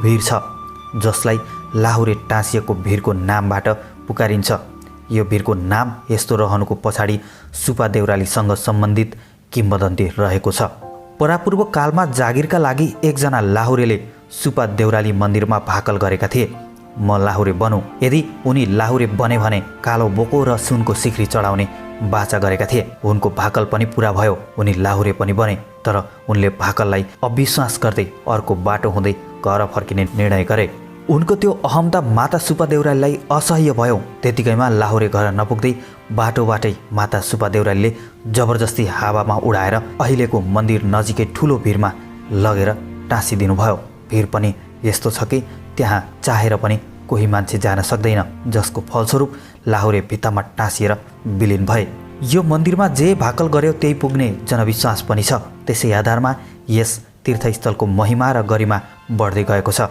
भिर छ, जसलाई लाहुरे टाँसिएको भिरको नामबाट पुकारिन्छ। यो भिरको नाम यस्तो रहनुको पछाडि सुपा देउरालीसँग सम्बन्धित किम्वदन्ती रहेको छ। परापूर्व कालमा जागिरका लागि एकजना लाहुरेले सुपा देउराली मन्दिरमा भाकल गरेका थिए, म लाहुरे बनौँ। यदि उनी लाहुरे बने भने कालो बोको र सुनको सिक्री चढाउने बाचा गरेका थिए। उनको भाकल पनि पुरा भयो, उनी लाहुरे पनि बने। तर उनले भाकललाई अविश्वास गर्दै अर्को बाटो हुँदै घर फर्किने निर्णय गरे। उनको त्यो अहमता माता सुपा देउरालीलाई असह्य भयो। त्यतिकैमा लाहुरे घर नपुग्दै बाटोबाटै माता सुपा देउरालीले जबरजस्ती हावामा उडाएर अहिलेको मन्दिर नजिकै ठुलो भिरमा लगेर टाँसिदिनु भयो। भिर पनि यस्तो छ कि त्यहाँ चाहेर पनि कोही मान्छे जान सक्दैन, जसको फलस्वरूप लाहुरे भित्तामा टाँसिएर विलिन भए। यो मन्दिरमा जे भाकल गर्यो त्यही पुग्ने जनविश्वास पनि छ। त्यसै आधारमा यस तीर्थस्थलको महिमा र गरिमा बढ्दै गएको छ।